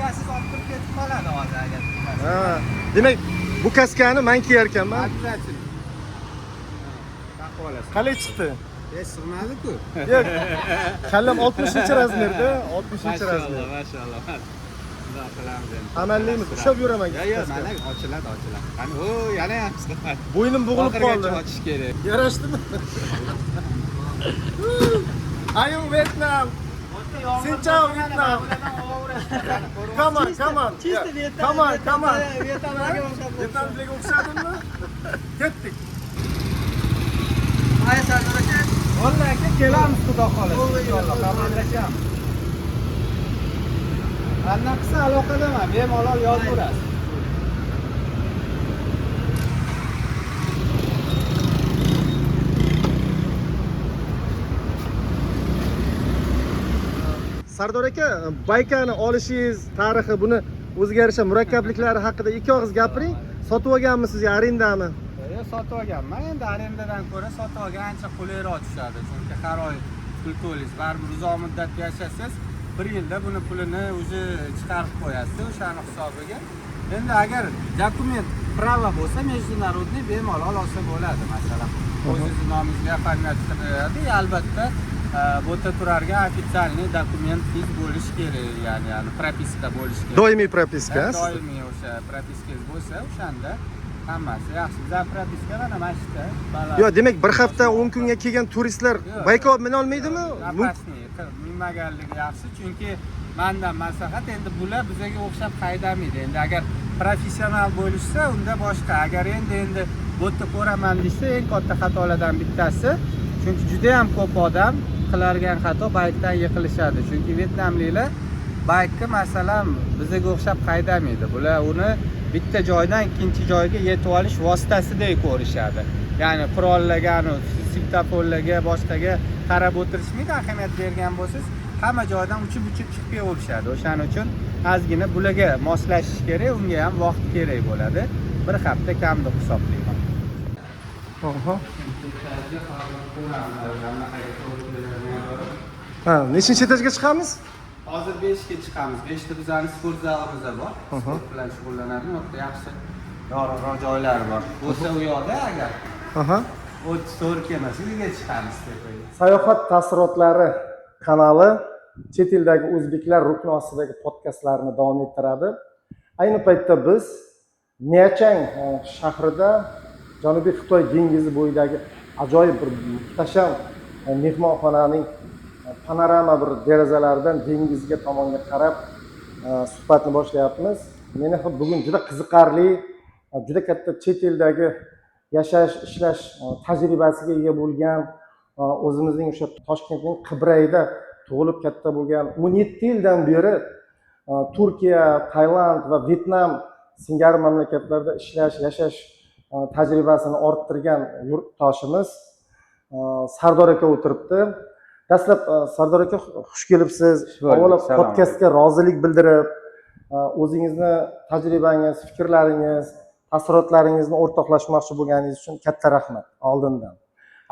Kaskasiz olib turib ketib qoladi hozir agar. Ha, demak, bu kaskani men kiyar ekanman. Обязательно. Taqib olasiz. Qalay chiqdi? Hech sig'madi-ku. Yo'q. Kallam 60-razmerda, 60-razmer. Mashalloh. Xudo qilamiz endi. Amallaymiz, ushlab yuraman. Yo'q, yo'q, mana ochiladi, ochiladi. Qani, o, yana ham sig'madi. Bo'ynim bo'g'ilib qoldi. Oxirigacha ochish kerak. Yarashdimi? Ayu Vietnam. Xin chào Vietnam. Come on, come on. Чисто Vietnam. Come on, come on. Vyetnamga o'xshab. Vyetnamlikka o'xshadimmi? Ketdik. Ay Sardor aka. Bo'ldi aka, kelamiz xudo xohlasa. Inshaalloh, xabarlashamiz. Qanday qilsa aloqadaman, bemalol yozaverasiz. Sardor aka, baykani olishingiz tarixi, buni o'ziga yarasha murakkabliklari haqida ikki og'iz gapiring. Sotib olganmisiz yo arendami? Yo'q, sotib olganman. Endi arendadan ko'ra sotib olgan ancha qulayroq tushadi. Chunki har oy pul to'laysiz. Baribir uzoq muddatga yashasangiz, bir yilda buni pulini o'zi chiqarib qo'yasiz o'shani hisobiga. Endi agar dokument права bo'lsa, международный bemalol olsa bo'ladi, masalan. O'zingizni nomingizga оформлять qilinadi. Albatta, bu yerda turarga официальный dokumentingiz bo'lishi kerak, ya'ni propiska bo'lishi kerak. Doimiy propiska. Ha, doimiy o'sha propiskangiz bo'lsa, o'shanda hammasi yaxshi. Bizlar propiska mana shu yerda. Yo'q, demak, bir hafta 10 kunga kelgan turistlar Yo'q. bayka olib mina olmaydimi? Запасный minmaganligi yaxshi, chunki mandan maslahat, endi bular bizaga o'xshab haydamaydi. Endi agar professional bo'lishsa, unda boshqa. Agar endi bu yerda ko'raman desa, eng katta xatolardan bittasi, chunki juda ham ko'p odam qilargan xato baykdan yiqilishadi. Chunki vyetnamliklar baykni masalan bizaga o'xshab haydamaydi. Bular uni bitta joydan ikkinchi joyga yetib olish vositasidek ko'rishadi. Ya'ni qurollarga, svetoforlarga, boshqaga qarab o'tirishmaydi. Ahamiyat bergan bo'lsangiz, hamma joydan uchib-uchib chiqib kelaverishadi. O'shaning uchun ozgina bularga moslashish kerak, unga ham vaqt kerak bo'ladi. Bir hafta kam deb hisoblayman. Oho. Ha, nechinchi etajga chiqamiz? Hozir 5 ga chiqamiz. 5 ta bizani sport zalimiz bor. Sport bilan shug'ullanadi. U yerda yaxshi yorug'roq joylar bor. Bo'lsa u yoqda agar Aha. o'ttiz to'g'ri kelmasa uyga chiqamiz tepaga. Sayohat taassurotlari kanali chet eldagi o'zbeklar rukni ostidagi podkastlarni davom ettiradi. Ayni paytda biz Nyachang shahrida Janubiy Xitoy dengizi bo'yidagi ajoyib bir muhtasham mehmonxonaning panorama bir derazalaridan dengizga tomonga qarab suhbatni boshlayapmiz. Meni ham bugun juda qiziqarli, juda katta chet eldagi yashash, ishlash tajribasiga ega bo'lgan, o'zimizning o'sha Toshkentning Qibrayida tug'ilib katta bo'lgan, 17 yildan beri Turkiya, Tailand va Vyetnam singari mamlakatlarda ishlash, yashash tajribasini orttirgan yurtdoshimiz Sardor aka o'tiribdi. Dastlab Sardor aka, xush kelibsiz. Xush Avvalo salom. Podkastga rozilik bildirib, o'zingizni tajribangiz, fikrlaringiz, taassurotlaringizni o'rtoqlashmoqchi bo'lganingiz uchun katta rahmat oldindan.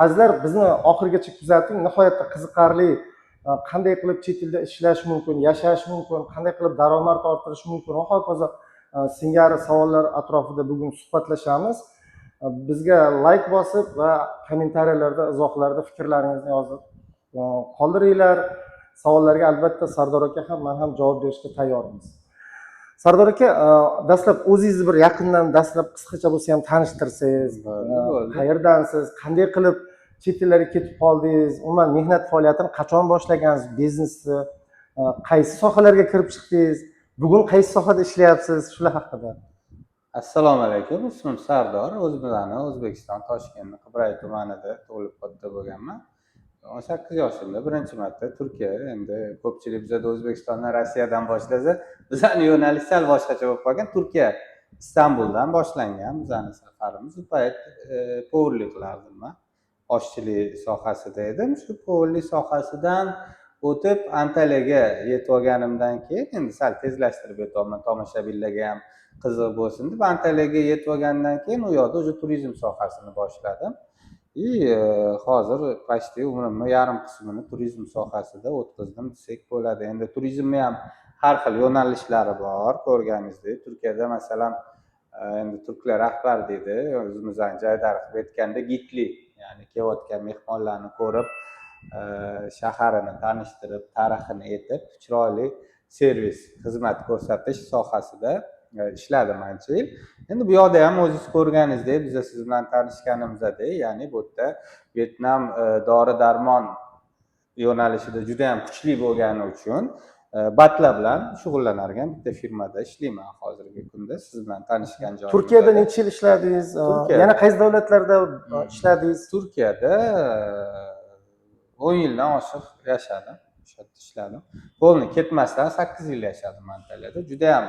Azizlar, bizni oxirigacha kuzating. Nihoyatda qiziqarli, qanday qilib chet elda ishlash mumkin, yashash mumkin, qanday qilib daromad orttirish mumkin va hokazo singari savollar atrofida bugun suhbatlashamiz. Bizga layk bosib va kommentariyalarda, izohlarda fikrlaringizni yozib qoldiringlar. Savollarga albatta Sardor aka ham, men ham javob berishga tayyormiz. Sardor aka, dastlab o'zingizni bir yaqindan dastlab qisqacha bo'lsa ham tanishtirsangiz, Bo'ldi. Qayerdansiz, qanday qilib chet ellarga ketib qoldingiz, umuman mehnat faoliyatini qachon boshlagansiz, biznesni, qaysi sohalarga kirib chiqdingiz, bugun qaysi sohada ishlayapsiz, shular haqida. Assalomu alaykum. Ismim Sardor. O'zimizni O'zbekiston Toshkentni Qibray tumanida tug'ilib katta bo'lganman. 18 yoshimda birinchi marta Turkiya, endi ko'pchilik bizada O'zbekistondan, Rossiyadan boshlasa, bizani yo'nalish sal boshqacha bo'lib qolgan. Turkiya, Istanbuldan boshlangan bizani safarimiz. U payt повар lik qilardim man. Oshchilik sohasida edim. Shu повар lik sohasidan o'tib Antaliyaga yetib olganimdan keyin, endi sal tezlashtirib aytyapman, tomoshabinlarga ham qiziq bo'lsin deb, Antaliyaga yetib olgandan keyin u yoqda уже turizm sohasini boshladim. И hozir почти umrimni yarim qismini turizm sohasida o'tkazdim desak bo'ladi. Endi turizmni ham Har xil yo'nalishlari bor, ko'rganingizdek. Turkiyada, masalan, endi turklar rahbar deydi, o'zimizni jaydari qilib aytganda gidli, ya'ni kelayotgan mehmonlarni ko'rib, shaharini tanishtirib, tarixini aytib, chiroyli servis xizmat ko'rsatish sohasida ishladim ancha yil. Endi bu yoqda ham o'zingiz ko'rganingizdek, biza siz bilan tanishganimizda, ya'ni bu yerda Vyetnam dori darmon yo'nalishida juda yam kuchli bo'lgani uchun БАД lar bilan shug'ullanarkan bitta firmada ishlayman hozirgi kunda, siz bilan tanishgan joyimizda. Turkiyada necha yil ishladingiz? Turkiyada. Yana qaysi davlatlarda ishladingiz? Turkiyada 10 yildan oshiq yashadim, o'sha yerda ishladim. Полный ketmasdan 8 yil yashadim Antaliyada. Judayam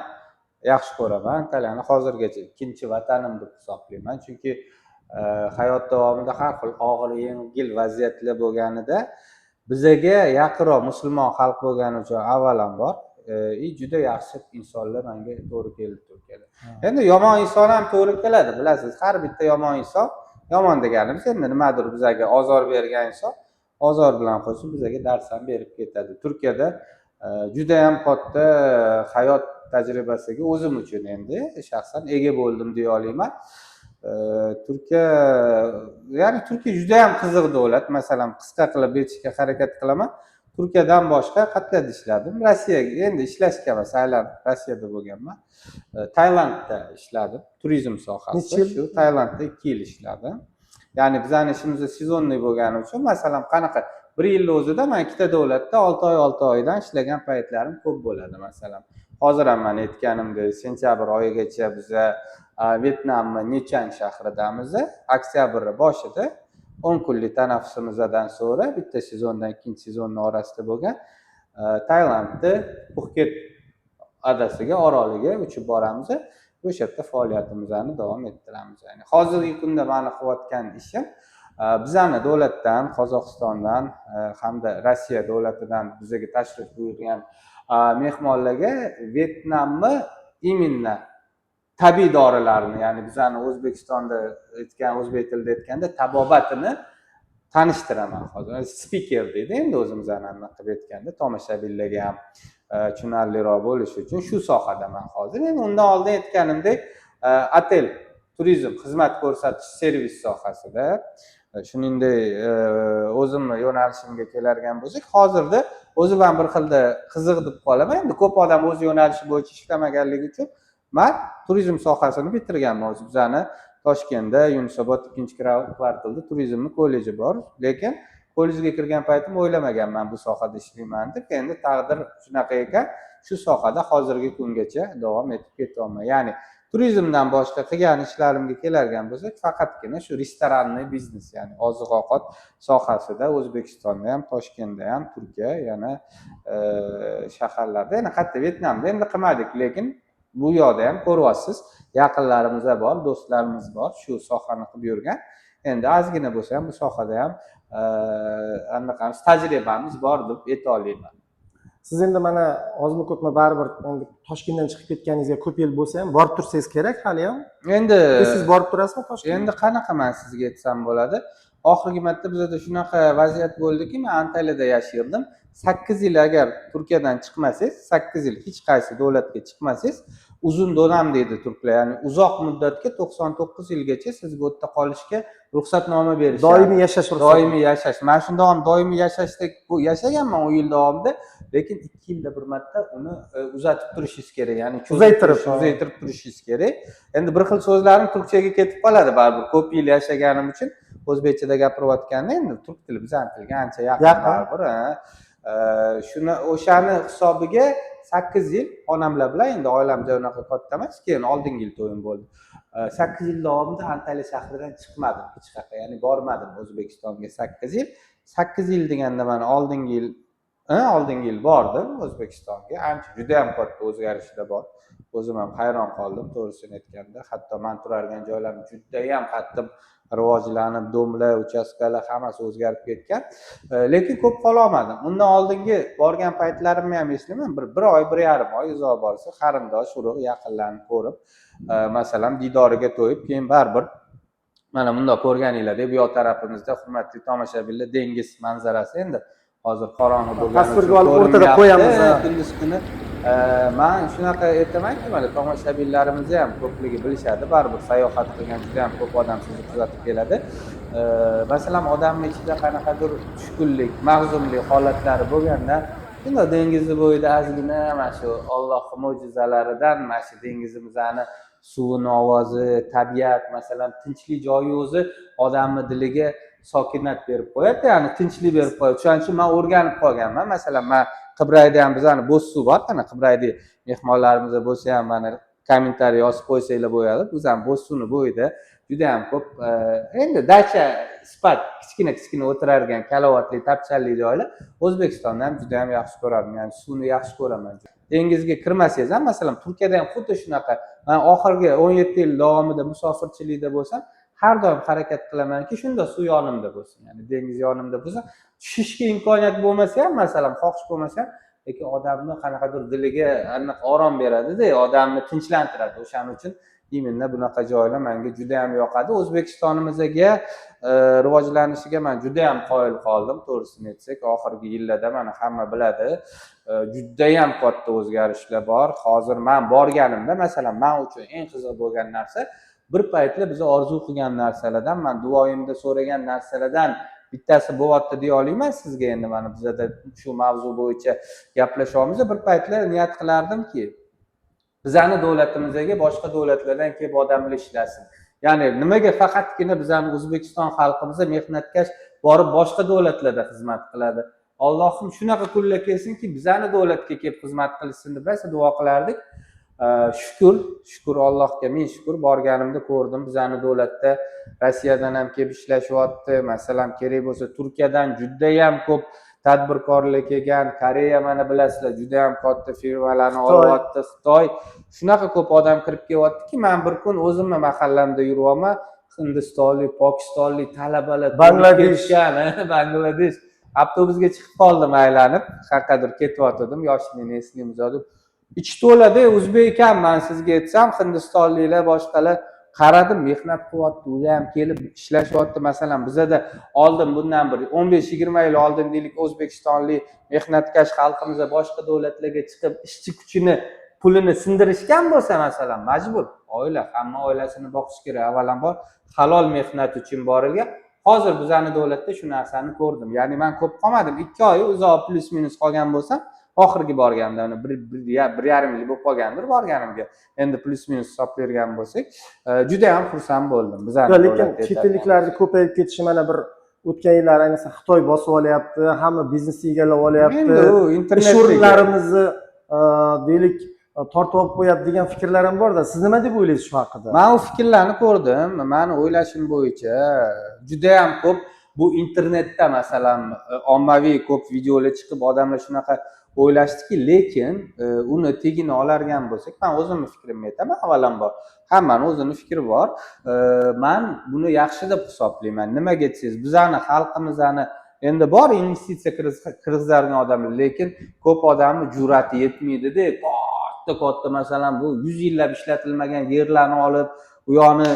yaxshi ko'raman Antaliyani, hozirgacha ikkinchi vatanim deb hisoblayman, chunki hayot davomida har xil og'ir, yengil vaziyatlar bo'lganida bizaga yaqinroq musulmon xalq bo'lgani uchun avvalambor и juda yaxshi insonlar manga to'g'ri keldi Turkiyada. Endi yomon inson ham to'g'ri keladi, bilasiz, har bitta yomon inson, yomon deganimiz endi nimadir bizaga ozor bergan inson ozor bilan qo'shib bizaga dars ham berib ketadi. Turkiyada judayam katta hayot tajribasiga o'zim uchun endi shaxsan ega bo'ldim deya olaman. Turkiya, ya'ni Turkiya judayam qiziq davlat. Masalan, qisqa qilib aytishga harakat qilaman. Turkiyadan boshqa qayerlarda ishladim? Rossiyaga endi ishlashga emas, aylanib Rossiyada bo'lganman. Tailandda ishladim, turizm sohasida. Necha yil? Shu Tailandda 2 yil ishladim. Ya'ni bizani ishimiz сезонный bo'lgani uchun, masalan, qanaqa bir yilni o'zida man ikkita davlatda 6 oy, 6 oydan ishlagan paytlarim ko'p bo'ladi. Masalan, hozir ham man aytganimdek, sentyabr oyigacha biza Vyetnamni Nechang shahridamiz. Oktyabr boshida 10 kunlik tanaffusimizdan so'ra bitta sezondan ikkinchi sezonni orasida bo'lgan Tailandni Pxuket adasiga, oroliga uchib boramiz. O'sha yerda faoliyatimizni davom ettiramiz. Ya'ni hozirgi kunda mani qilayotgan ishim bizani davlatdan, Qozog'istondan hamda Rossiya davlatidan bizaga tashrif buyurgan mehmonlarga Vyetnamni именно tabiiy dorilarni, ya'ni bizani O'zbekistonda aytgan, o'zbek tilida aytganda tabobatini tanishtiraman hozir. Spiker deydi endi o'zimizni anaqa qilib aytganda, tomoshabinlarga ham tushunarliroq bo'lishi uchun shu sohadaman hozir. Endi undan oldin aytganimdek, otel, turizm xizmat ko'rsatish servis sohasida. Shuningdek, o'zimni yo'nalishimga keladigan bo'lsak, hozirda o'zim ham bir xilda qiziq deb qolaman. Endi ko'p odam o'z yo'nalishi bo'yicha ishlamaganligi uchun, man turizm sohasini bitirganman. O'zi bizani Toshkentda Yunusobod ikkinchi kvartalda turizmni kolleji bor, lekin kollejga kirgan paytim o'ylamaganman bu sohada ishlayman deb. Endi taqdir shunaqa ekan, shu sohada hozirgi kungacha davom etib ketyapman. Ya'ni turizmdan boshqa qilgan ishlarimga keladigan bo'lsak, faqatgina shu ресторанный biznes, ya'ni oziq ovqat sohasida O'zbekistonda ham, Toshkentda ham, Turkiya yana shaharlarda, yana qayerda, Vyetnamda endi qilmadik, lekin bu yoqda ham ko'ryapsiz, yaqinlarimiz bor, do'stlarimiz bor shu sohani qilib yurgan. Endi ozgina bo'lsa ham bu sohada ham anaqamiz, tajribamiz bor deb ayta olaman. Siz endi mana ozmi ko'pmi baribir endi Toshkentdan chiqib ketganingizga ko'p yil bo'lsa ham borib tursangiz kerak haliyam. Endi Siz borib turasizmi Toshkentga? Endi qanaqa man sizga aytsam bo'ladi, oxirgi marta bizada shunaqa vaziyat bo'ldiki, man Antaliyada yashardim 8 yil. Agar Turkiyadan chiqmasangiz, 8 yil hech qaysi davlatga chiqmasangiz, uzun dönem deydi turklar, ya'ni uzoq muddatga, 99 yilgacha sizga u yerda qolishga ruxsatnoma berishadi. Doimiy yashash ruxsati. Doimiy yashash. Mana shunda ham doimiy yashashda bu yashaganman 10 yil davomida, lekin 2 yilda bir marta uni uzatib turishingiz kerak, ya'ni cho'zib Uzaytirib, uzaytirib turishingiz kerak. Endi bir xil so'zlarim turkchaga ketib qoladi baribir, ko'p yil yashaganim uchun. O'zbekchada gapirayotganda endi turk tili bizani tilga ancha yaqin Yaqin. baribir, ha. Shuni o'shani hisobiga 8 yil onamlar bilan, endi oilam unaqa katta emas, keyin oldingi yil to'yim bo'ldi. 8 yil davomida Antaliya shahridan chiqmadim hech qayerga, ya'ni bormadim O'zbekistonga 8 yil. 8 yil deganda mana oldingi yil, oldingi yil bordim O'zbekistonga. Ancha, judayam katta o'zgarishlar bor, o'zim ham hayron qoldim to'g'risini aytganda. Hatto man turargan joylarim judayam qattiq rivojlanib, дом lar, uchastkalar hammasi o'zgarib ketgan. Lekin ko'p qololmadim. Undan oldingi borgan paytlarimni ham eslayman, bir oy, 1,5 oy uzoq borsa, qarindosh urug', yaqinlarni ko'rib, masalan, diydoriga to'yib, keyin baribir mana bundoq ko'rganinglardek, bu yoq tarafimizda, hurmatli tomoshabinlar, dengiz manzarasi. Endi hozir qorong'i bo'lgani Tasvirga uchun olib o'rtada ko'rinmayapti. qo'yamiz, ha. Kunduz kuni Man shunaqa aytamanki, mana tomoshabinlarimizni ham ko'pligi bilishadi, baribir sayohat qilgan juda ham ko'p odam sizni kuzatib keladi. Masalan, odamni ichida qanaqadir tushkunlik, mahzunlik holatlari bo'lganda, shundoq dengizni bo'yida ozgina mana shu Ollohni mo'jizalaridan, mana shu dengizimizni suvini ovozi, tabiat, masalan, tinchlik joyi o'zi odamni diliga sokinat berib qo'yadi, ya'ni tinchlik berib qo'yadi. Shuning uchun man o'rganib qolganman. Masalan, man Qibrayda ham bizani Bo'zsuv bor, mana Qibrayda mehmonlarimiz bo'lsa ham mana kommentariy yozib qo'ysanglar bo'ladi. Bizani Bo'zsuvni bo'yida juda ham ko'p endi dacha sifat kichkina kichkina o'tiradigan kalavatli, tapchanli joylar. O'zbekistonni ham juda ham yaxshi ko'raman, ya'ni suvni yaxshi ko'raman. Dengizga kirmasangiz ham, masalan, Turkiyada ham xuddi shunaqa. Man oxirgi 17 yil davomida musofirchilikda bo'lsam, har doim harakat qilamanki, shunda suv yonimda bo'lsin, ya'ni dengiz yonimda bo'lsin. Tushishga imkoniyat bo'lmasa ham, masalan, xohish bo'lmasa ham, lekin odamni qanaqadir diliga aniq orom beradida, odamni tinchlantiradi. O'shaning uchun именно bunaqa joylar menga juda yam yoqadi. O'zbekistonimizga rivojlanishiga man juda yam qoyil qoldim, to'g'risini aytsak. Oxirgi yillarda mana hamma biladi, judayam katta o'zgarishlar bor. Hozir man borganimda, masalan, man uchun eng qiziq bo'lgan narsa, bir paytlar biz orzu qilgan narsalardan, man duoyimda so'ragan narsalardan bittasi bo'lyapti deya olmayman sizga. Endi mana bizada shu mavzu bo'yicha gaplashyapmiz. Bir paytlar niyat qilardimki, bizani davlatimizga boshqa davlatlardan kelib odamlar ishlasin, ya'ni nimaga faqatgina bizani O'zbekiston xalqimiz mehnatkash borib boshqa davlatlarda xizmat qiladi? Allohim, shunaqa kunlar kelsinki, bizani davlatga kelib xizmat qilishsin deb rosa duo qilardik. Shukur, shukur Allohga ming shukur, borganimda ko'rdim, bizani davlatda Rossiyadan ham kelib ishlashyapti, masalan, kerak bo'lsa Turkiyadan judayam ko'p tadbirkorlar kelgan, Koreya, mana bilasizlar, judayam katta firmalarni Xitoy. olyapti, Xitoy. Shunaqa ko'p odam kirib kelyaptiki, man bir kun o'zimni mahallamda yuryapman, hindistonlik, pokistonlik talabalar to'lib Bangladesh. ketishgan, Bangladesh. Avtobusga chiqib qoldim, aylanib qayerqadir ketyotgandim, yoshligini eslaymiz deb. Ichi to'lada o'zbek ekan, man sizga aytsam, hindistonliklar, boshqalar. Qaradim, mehnat qilyapti, ular ham kelib ishlashyapti. Masalan, bizada oldin, bundan bir 15-20 yil oldin deylik, o'zbekistonlik mehnatkash xalqimiz boshqa davlatlarga chiqib ishchi kuchini pulini sindirishgan bo'lsa, masalan, majbur, oila, hamma oilasini boqish kerak, avvalambor halol mehnat uchun borilgan. Hozir bizani davlatda shu narsani ko'rdim. Ya'ni man ko'p qolmadim, 2 oy uzoq плюс минус qolgan bo'lsam oxirgi borganimda, mana 1,5 yil bo'lib qolgandir borganimga, endi плюс минус hisoblaydigan bo'lsak, judayam xursand bo'ldim bizani Yo'q, lekin davlatda chet elliklarni ko'payib ketishi, mana bir o'tgan yillar ayniqsa Xitoy bosib olyapti, hamma biznesni egallab olyapti, Endi u ish internetdagi o'rinlarimizni deylik tortib olib qo'yapti degan fikrlar ham borda. Siz nima deb o'ylaysiz shu haqida? Man u fikrlarni ko'rdim. Mani o'ylashim bo'yicha, judayam ko'p bu internetda, masalan, ommaviy ko'p videolar chiqib, odamlar shunaqa o'ylashdiki, lekin uni tegini olargan bo'lsak, man o'zimni fikrimni aytaman. Avvalambor, hammani o'zini fikri bor. Man buni yaxshi deb hisoblayman. Nimaga desangiz, bizani xalqimizni endi bor investitsiya kirgizadigan odamlar, lekin ko'p odamni jur'ati yetmaydida katta katta, masalan, bu 100 yillab ishlatilmagan yerlarni olib, u yoqni,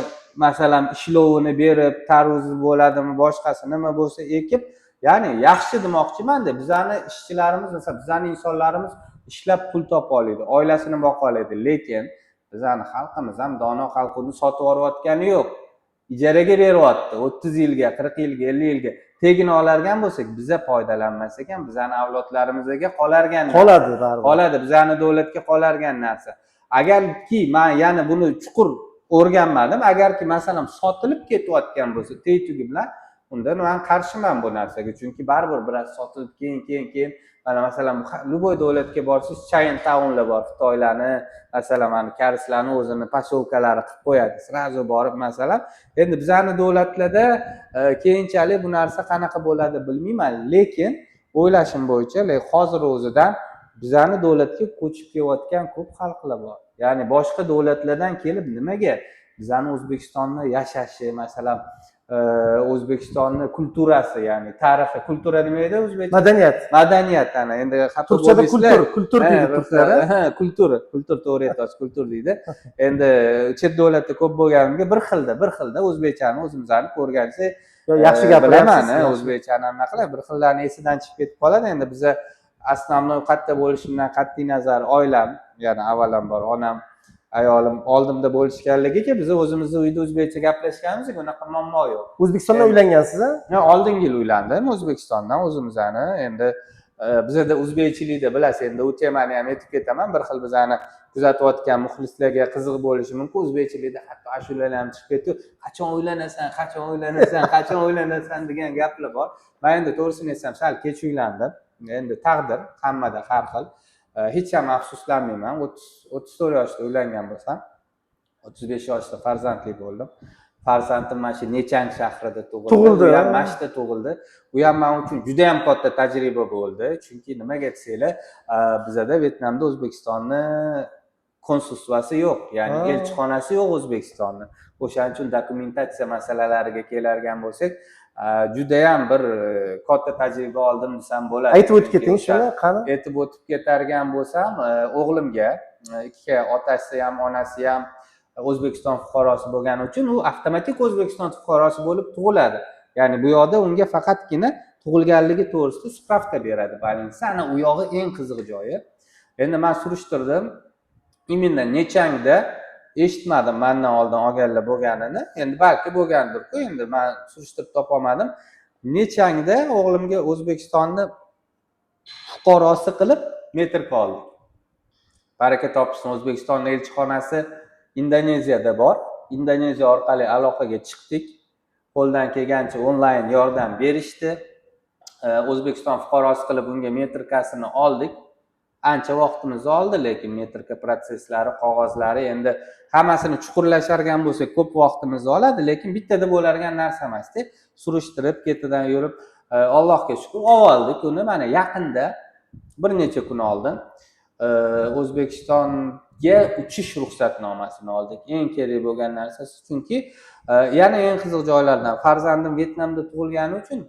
masalan, ishlovini berib, tarvuz bo'ladimi, boshqasi nima bo'lsa ekib. Ya'ni yaxshi demoqchimanda, bizani ishchilarimiz, masalan, bizani insonlarimiz ishlab pul topa oladi, oilasini boqa oladi. Lekin bizani xalqimiz ham dono xalq, uni sotib yuborayotgani yo'q, ijaraga beryapti 30 yilga, 40 yilga, 50 yilga. Tegini olargan bo'lsak, biza foydalanmasak ham, bizani avlodlarimizga qolargan narsa. Qoladi baribir. Qoladi, bizani davlatga qolargan narsa. Agarki man yana buni chuqur o'rganmadim, agarki, masalan, sotilib ketayotgan bo'lsa teg tugi bilan, unda man qarshiman bu narsaga, chunki baribir biroz sotilib, keyin keyin keyin mana, masalan, любой davlatga borsangiz, China Townlar bor, xitoylarni, masalan, mana koreyslarni o'zini поселка lari qilib qo'yadi сразу borib. Masalan, endi bizani davlatlarda keyinchalik bu narsa qanaqa bo'ladi, bilmayman, lekin o'ylashim bo'yicha, hozir o'zidan bizani davlatga ko'chib kelayotgan ko'p xalqlar bor, ya'ni boshqa davlatlardan kelib. Nimaga? Bizani O'zbekistonni yashashi, masalan, o'zbekistonni культура si, ya'ni tarixi. Культура nima edi o'zbekcha? Madaniyat. Madaniyat, ana endi xafa Turkchada bo'lmaysizlar. Kültür, kültür deydi turklar, a? Ha, культура, культура, to'g'ri aytyapsiz, культура deydi. Endi chet davlatda ko'p bo'lganimga bir xilda o'zbekchani o'zimizni ko'rgancha Yo, yaxshi bilaman, gapiryapsiz. O'zbekchani anaqa qiladi, bir xillarni esidan chiqib ketib qoladi. Endi biza Основной qayerda bo'lishimdan qat'iy nazar, oilam, ya'ni avvalambor onam, ayolim oldimda bo'lishganligiga, biz o'zimizni uyda o'zbekcha gaplashganimiz, unaqa muammo yo'q. O'zbekistonda uylangansiz, a? Men oldingi yil uylandim O'zbekistondan o'zimizni. Endi bizada o'zbekchilikda, bilasiz, endi u temani ham aytib ketaman, bir xil bizani kuzatayotgan muxlislarga qiziq bo'lishi mumkin. O'zbekchilikda hatto ashulalar ham chiqib ketdi, "Qachon uylanasan, qachon uylanasan, qachon uylanasan?" degan gaplar bor. Man endi to'g'risini aytsam, sal kech uylandim. Endi taqdir hammada har xil. Hech ham afsuslanmayman. 34 yoshda uylangan bo'lsam, 35 yoshda farzandli bo'ldim. Farzandim mana shu Nechang shahrida tug'ildi. Tug'ildi, U ham ha? mana shu yerda tug'ildi. U ham man uchun juda yam katta tajriba bo'ldi, chunki nimaga desanglar, bizada Vyetnamda O'zbekistonni konsulstvasi yo'q, ya'ni elchixonasi yo'q O'zbekistonni. O'shaning uchun dokumentatsiya masalalariga kelargan bo'lsak, judayam bir katta tajriba oldim desam bo'ladi. Aytib o'tib Chunki keting shuni, qani. Aytib o'tib ketargan bo'lsam, o'g'limga ikki otasi ham, onasi ham O'zbekiston fuqarosi bo'lgani uchun u avtomatik O'zbekiston fuqarosi bo'lib tug'iladi. Ya'ni bu yoqda unga faqatgina tug'ilganligi to'g'risida справка beradi больница. Ana u yog'i eng qiziq joyi. Endi man surishtirdim, именно Nechangda eshitmadim mandan oldin olganlar bo'lganini. Endi balki bo'lgandirku, endi man surishtirib topolmadim. Nechangda o'g'limga O'zbekistonni fuqarosi qilib метрка oldik. Baraka topishsin, O'zbekistonni elchixonasi Indoneziyada bor. Indoneziya orqali aloqaga chiqdik, qo'ldan kelgancha onlayn yordam berishdi. O'zbekiston fuqarosi qilib unga метрка sini oldik. Ancha vaqtimizni oldi, lekin метрка protsesslari, qog'ozlari, endi hammasini chuqurlashargan bo'lsak, ko'p vaqtimizni oladi, lekin bittada bo'largan narsa emasda. Surishtirib, ketidan yurib, Allohga shukur, oldik uni. Mana yaqinda, bir necha kun oldin O'zbekistonga uchish ruxsatnomasini oldik. Eng kerak bo'lgan narsasi, chunki yana eng qiziq joylardan, farzandim Vyetnamda tug'ilgani uchun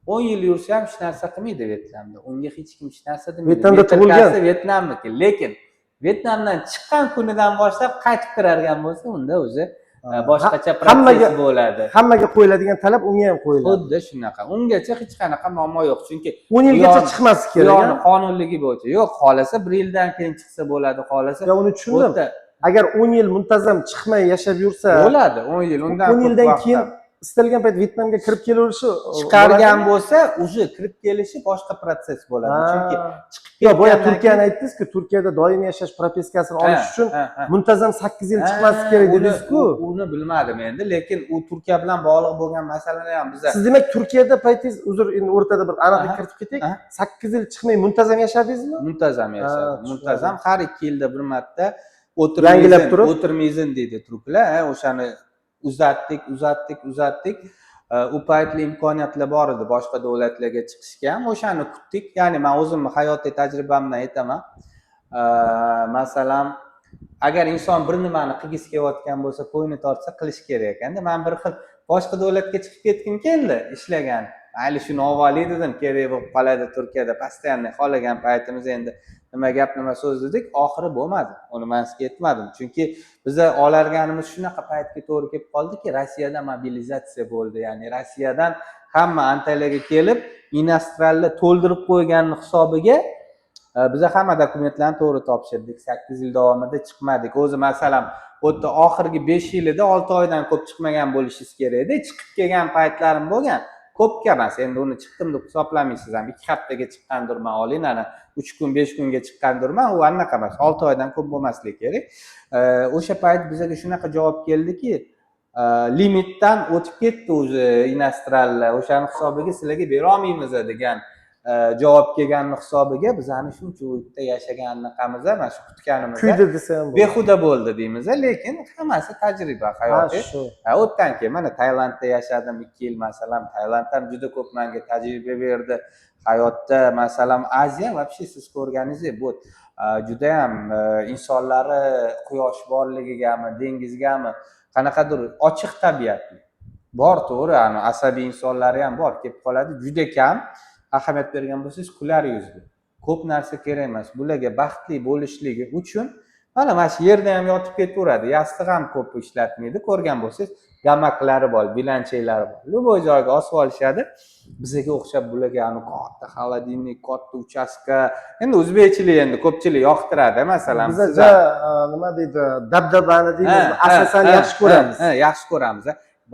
10 yil yursa ham hech narsa qilmaydi Vyetnamda, unga hech kim hech narsa demaydi. Vyetnamda tug'ilgan. Метрка si Vyetnamniki, lekin Vyetnamdan chiqqan kunidan boshlab qaytib kirargan bo'lsa, unda уже boshqacha protsess bo'ladi. Hammaga qo'yiladigan talab unga ham qo'yiladi. Xuddi shunaqa. Ungacha hech qanaqa muammo yo'q, chunki 10 yilgacha chiqmaslik kerak, buyog'ini a? qonunligi bo'yicha yo'q. Xohlasa, bir yildan keyin chiqsa bo'ladi, xohlasa Yo, uni tushundim. Agar 10 yil muntazam chiqmay yashab yursa, Bo'ladi 10 yil, undan 10 ko'p yildan vaqt keyin ham. istalgan payt Vyetnamga kirib kelaverishi Chiqargan bo'ladimi? bo'lsa, уже kirib kelishi boshqa protsess bo'ladi, chunki chiqib Yo'q, boya ketgandan Turkiyani aytdingiz-ku, Turkiyada doimiy yashash прописка sini olish uchun Ha, ha. muntazam 8 yil chiqmaslik kerak dedingiz-ku. Uni bilmadim endi, lekin u Turkiya bilan bog'liq bo'lgan masalalar ham biza Siz demak Turkiyada paytingiz, uzr, endi o'rtada bir aniqlik kiritib ketay. 8 yil chiqmay muntazam yashadingizmi? Muntazam yashadim. Tushunarli. Muntazam, har 2 yilda bir marta. Yangilab O'tirmayzin, turib? o'tirmayzin deydi turklar, ha, o'shani uzatdik, uzatdik, uzatdik. U paytli imkoniyatlar bor edi boshqa davlatlarga chiqishga ham, o'shani kutdik. Ya'ni man o'zimni hayotiy tajribamdan aytaman. Masalan, agar inson bir nimani qilgisi kelayotgan bo'lsa, ko'ngli tortsa, qilish kerak ekanda. Man bir xil boshqa davlatga chiqib ketgim keldi ishlagan. Mayli, shuni olib olay dedim, kerak bo'lib qoladi Turkiyada постоянно, xohlagan paytimiz endi nima gap, nima so'z dedik. Oxiri bo'lmadi, uni man sizga aytmadim, chunki biza olarganimiz shunaqa paytga to'g'ri kelib qoldiki, Rossiyada mobilizatsiya bo'ldi. Ya'ni Rossiyadan hamma Antaliyaga kelib, иностран lar to'ldirib qo'yganini hisobiga biza hamma dokumentlarni to'g'ri topshirdik, 8 yil davomida chiqmadik. O'zi, masalan, u yerda oxirgi 5 yilida 6 oydan ko'p chiqmagan bo'lishingiz kerakda. Chiqib kelgan paytlarim bo'lgan, ko'pga emas, endi uni chiqdim deb hisoblamaysiz ham. 2 haftaga chiqqandirman, oling, ana 3 kun, 5 kunga chiqqandirman, u anaqa emas, 6 oydan ko'p bo'lmasligi kerak. O'sha payt bizaga shunaqa javob keldiki, limitdan o'tib ketdi уже иностран lar, o'shani hisobiga sizlarga berolmaymiz degan javob kelganini hisobiga bizani shuncha u yerda yashaganimiz, mana shu kutganimiz Kuydi desa ham bo'ladi. Behuda bo'ldi deymiz, lekin hammasi tajriba hayotiy. Shu. Ha, u yerdan keyin mana Tailandda yashadim 2 yil, masalan. Tailand ham juda ko'p manga tajriba berdi hayotda. Masalan, Aziya вообще, siz ko'rganingizdek, bu judayam insonlari quyosh borligigami, dengizgami, qanaqadir ochiq tabiatli bor. To'g'ri, ani asabiy insonlari ham bor, kelib qoladi, juda kam. Ahamiyat bergan bo'lsangiz, kular yuzli. Ko'p narsa kerak emas bularga baxtli bo'lishligi uchun. Mana shu yerda ham yotib ketaveradi, yostiq ham ko'p ishlatmaydi. Ko'rgan bo'lsangiz, gamaklari bor, belanchaklari bor, любой joyga osib olishadi. Bizga o'xshab bularga ani katta холодильник, katta uchastka, endi o'zbekchilik endi ko'pchilik yoqtiradi, masalan. Biza siz ja nima deydi, dabdabani deymiz, asosan yaxshi ko'ramiz. Yaxshi ko'ramiz,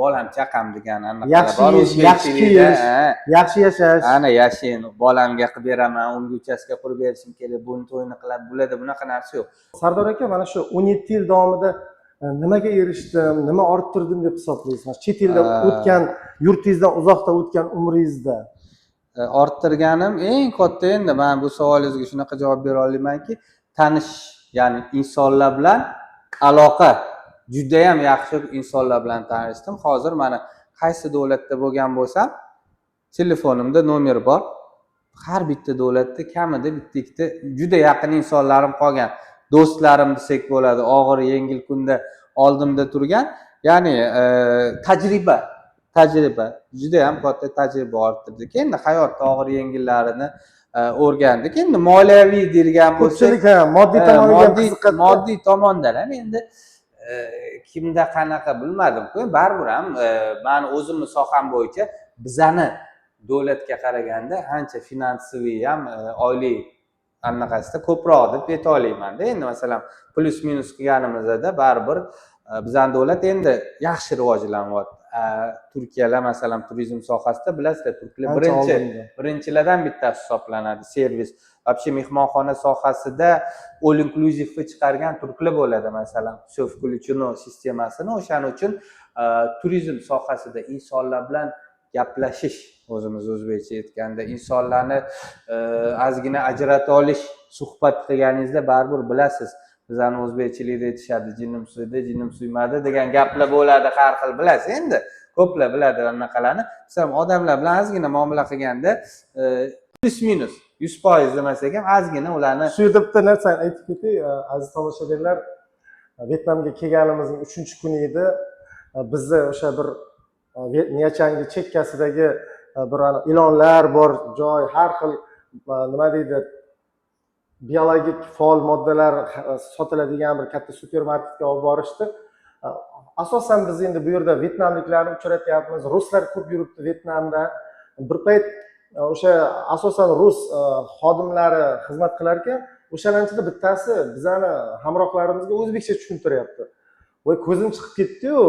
bolam chaqam degan anaqalar Yaxshi bor yeyish, yaxshi o'zbekchilikda, kiyish. Yaxshi yashash. Ana yashayin, bolamga qilib beraman, unga uchastka qurib berishim kerak, buni to'yini qiladi. Bularda bunaqa narsa yo'q. Sardor aka, mana shu 17 yil davomida nimaga erishdim, nima orttirdim deb hisoblaysiz? Mana chet elda o'tgan, yurtingizdan uzoqda o'tgan umringizda. Orttirganim eng katta, endi man bu savolingizga shunaqa javob bera olamanki, tanish, ya'ni insonlar bilan aloqa, judayam yaxshi insonlar bilan tanishdim. Hozir mana qaysi davlatda bo'lgan bo'lsam, telefonimda nomer bor, har bitta davlatda kamida bitta ikkita juda yaqin insonlarim qolgan, do'stlarim desak bo'ladi, og'ir yengil kunda oldimda turgan. Ya'ni tajriba, judayam katta tajriba orttirdik. Endi hayotda og'ir yengillarini o'rgandik. Endi moliyaviy deyilgan bo'lsa, Ko'pchilik, ha, moddiy tomoniga ham moddiy qiziqadi. Moddiy tomondan ham endi kimda qanaqa bilmadim-ku, baribir ham mani o'zimni soham bo'yicha bizani davlatga qaraganda ancha финансовый ham oylik anaqasida ko'proq deb ayta olaymanda. Endi masalan, плюс минус qilganimizda baribir bizani davlat endi yaxshi rivojlanyapti. Turkiyalar masalan turizm sohasida, bilasizlar, turklar Ancha birinchi oldinda. birinchilardan bittasi hisoblanadi. Servis, вообще mehmonxona sohasida all inclusive chiqargan turklar bo'ladi, masalan, все включено sistemasini. O'shaning uchun turizm sohasida insonlar bilan gaplashish, o'zimiz o'zbekcha aytganda, insonlarni ozgina ajrata olish, suhbat qilganingizda baribir bilasiz. Bizani o'zbekchilikda aytishadi, "Jinim suydi, jinim suymadi" degan gaplar bo'ladi har xil, bilasiz, endi ko'plar biladi anaqalarni. Masalan, odamlar bilan ozgina muomala qilganda плюс минус 100% demasak ham, ozgina ularni Shu yerda bitta narsani aytib ketay, aziz tomoshabinlar. Vyetnamga kelganimizning uchinchi kuni edi. Bizni o'sha bir Nyachangi chekkasidagi bir ana ilonlar bor joy, har xil nima deydi, biologik faol moddalar sotiladigan bir katta supermarketga olib borishdi. Asosan biz endi bu yerda vyetnamliklarni uchratyapmiz, ruslar ko'p yuribdi Vyetnamda. Bir payt o'sha asosan rus xodimlari xizmat qilar ekan, o'shalarni ichida bittasi bizani hamrohlarimizga o'zbekcha tushuntiryapti. Voy, ko'zim chiqib ketdiyu,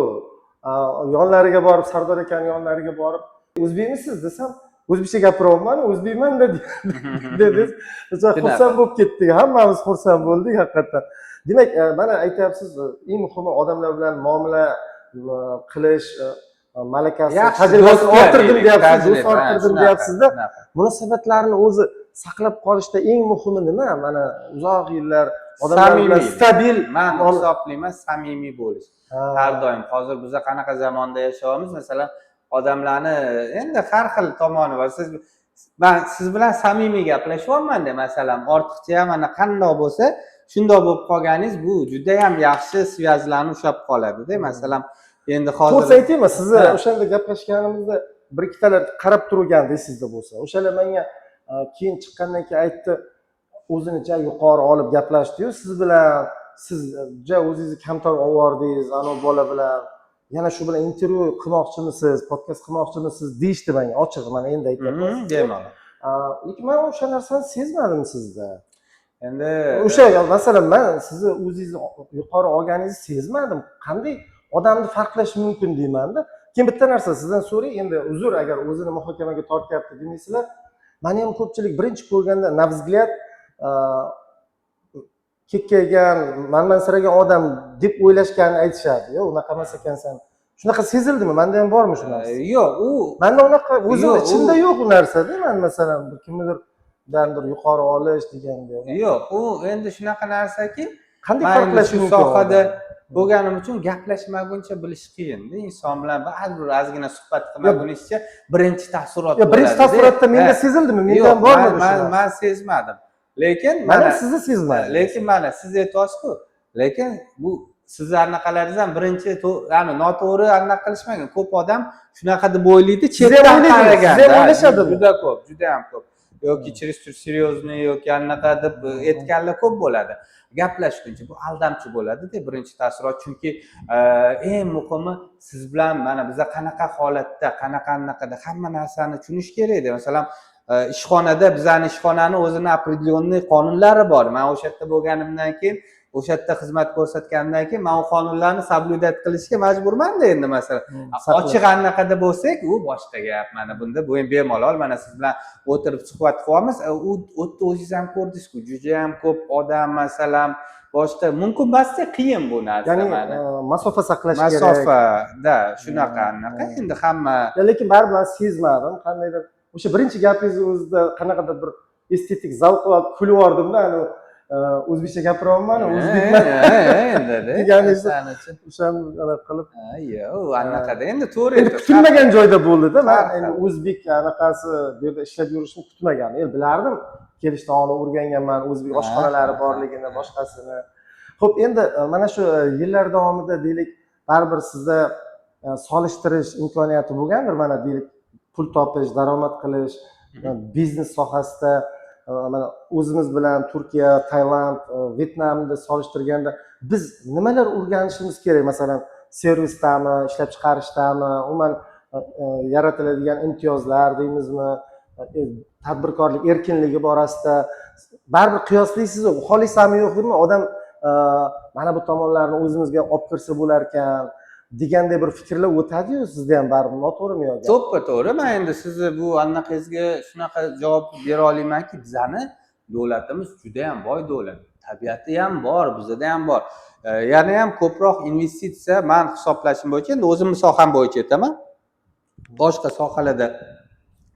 yonlariga borib, Sardor akani yonlariga borib, "O'zbekmisiz?" desam, "O'zbekcha gapiryapman, o'zbekman-da", dedi. Xursand bo'lib ketdik, hammamiz xursand bo'ldik haqiqatdan. Demak, mana aytyapsiz, eng muhimi odamlar bilan muomala qilish malakasi, Yaxshi tajribasini do'stlar orttirdim deylik, deyapsiz, do'st tajriba, orttirdim shunaqa, deyapsizda. Shunaqa. Munosabatlarni o'zi saqlab qolishda eng muhimi nima? Mana uzoq yillar odamlar bilan Samimiy. Stabil Man hisoblayman, samimiy bo'lish har doim. Hozir biza qanaqa zamonda yashayapmiz, masalan, odamlarni endi har xil tomoni bor. Siz, man siz bilan samimiy gaplashyapmanda, masalan, ortiqcha ham, mana qandoq bo'lsa shundoq bo'lib qolganingiz, bu judayam yaxshi связь larni ushlab qoladida. Masalan, endi hozir To'g'risini aytaymi, sizni Ha. o'shanda gaplashganimizda bir ikkitalar qarab turgandi, esingizda bo'lsa. O'shalar menga keyin chiqqandan keyin aytdi, o'zini ja yuqori olib gaplashdiyu siz bilan, siz ja o'zingizni kamtar olib yubordingiz, anavi bola bilan yana shu bilan intervyu qilmoqchimisiz, podkast qilmoqchimisiz, deyishdi menga ochig'i, mana endi aytyapman. Bemalol. Lekin man o'sha narsani sezmadim sizda. Endi O'sha, masalan, man sizni o'zingizni yuqori olganingizni sezmadim. Qanday odamni farqlash mumkin deymanda. Keyin bitta narsa sizdan so'ray endi, uzr, agar o'zini muhokamaga tortyapti demaysizlar. Mani ham ko'pchilik birinchi ko'rganda, на взгляд, kekkaygan, manmansiragan odam deb o'ylashganini aytishadi. "Yo'q, unaqa emas ekansan." Shunaqa sezildimi? Manda ham bormi shu narsa? Yo'q, u Manda unaqa o'zim Yo'q, ichimda yo'q u narsada. Man masalan, bir kimnidirdandir yuqori olish deganda. Yo'q, u endi shunaqa narsaki, Qanday man endi farqlash shu mumkin sohada odamni? bo'lganim uchun gaplashmaguncha bilish qiyinda. Inson bilan baribir ozgina suhbat qilmaguningizcha birinchi taassurot Yo, birinchi bo'ladida. taassurotda menda Ha. sezildimi? Menda Yo'q, ham bormi man, shu man, narsa? man sezmadim, lekin Man ham mana sizni sezmadim. Lekin mana siz aytyapsiz-ku, lekin bu sizni anaqalaringiz ham birinchi ya'ni noto'g'ri anaqa qilishmagan. Ko'p odam shunaqa deb o'ylaydi Siz ham chetdan o'ylaydingiz, siz ham qaraganda. o'ylashadimi? Juda ko'p, juda ham ko'p. Yoki чересчур серьезный yoki anaqa deb aytganlar ko'p bo'ladi. Gaplashguncha bu aldamchi bo'ladida birinchi taassurot, chunki eng muhimi, siz bilan mana biza qanaqa holatda, qanaqa anaqada, hamma narsani tushunish kerakda. Masalan, ishxonada, bizani ishxonani o'zini определенный qonunlari bor. Man o'sha yerda bo'lganimdan keyin, o'sha yerda xizmat ko'rsatganimdan keyin man u qonunlarni соблюдать qilishga majburmanda endi, masalan. Ochiq anaqada bo'lsak, u boshqa gap. Mana bunda bu endi bemalol mana siz bilan o'tirib suhbat qilyapmiz. U yerda o'zingiz ham ko'rdingizku, judayam ko'p odam, masalan, boshqa mumkin emasda, qiyin bu narsa. Ya'ni mana masofa saqlash kerak. Masofa da shunaqa anaqa endi hamma. Lekin baribir man sezmadim, qandaydir o'sha birinchi gapingizni o'zida qanaqadir bir estetik zavq olib kulib yubordimda, ani o'zbekcha gapiryapman, o'zbekman Endi deganingizni o'shani anaqa qilib. Yo'q, u anaqada endi, to'g'ri. Endi kutilmagan joyda bo'ldida. Man Har endi xil. o'zbek anaqasi bu yerda ishlab yurishini kutmagan. Endi bilardim, kelishdan oldin o'rganganman o'zbek oshxonalari borligini, boshqasini. Ho'p, endi mana shu yillar davomida, deylik, baribir sizda solishtirish imkoniyati bo'lgandir. Mana, deylik, pul topish, daromad qilish, biznes sohasida mana o'zimiz bilan Turkiya, Tailand, Vyetnamni solishtirganda biz nimalar o'rganishimiz kerak? Masalan, servisdami, ishlab chiqarishdami, umuman yaratiladigan imtiyozlar deymizmi, tadbirkorlik erkinligi borasida baribir qiyoslaysizu, xohlaysanmi yo'q deymi, odam mana bu tomonlarni o'zimizga olib kirsa bo'larkan deganday bir fikrlar o'tadiyu sizda ham baribir, noto'g'rimi yo gap? To'ppa to'g'ri. Man endi sizni bu anaqangizga shunaqa javob bera olamanki, bizani davlatimiz judayam boy davlat, tabiati ham bor, bizada ham bor. Yana ham ko'proq investitsiya, man hisoblashim bo'yicha, endi o'zimni soham bo'yicha aytaman, boshqa sohalarda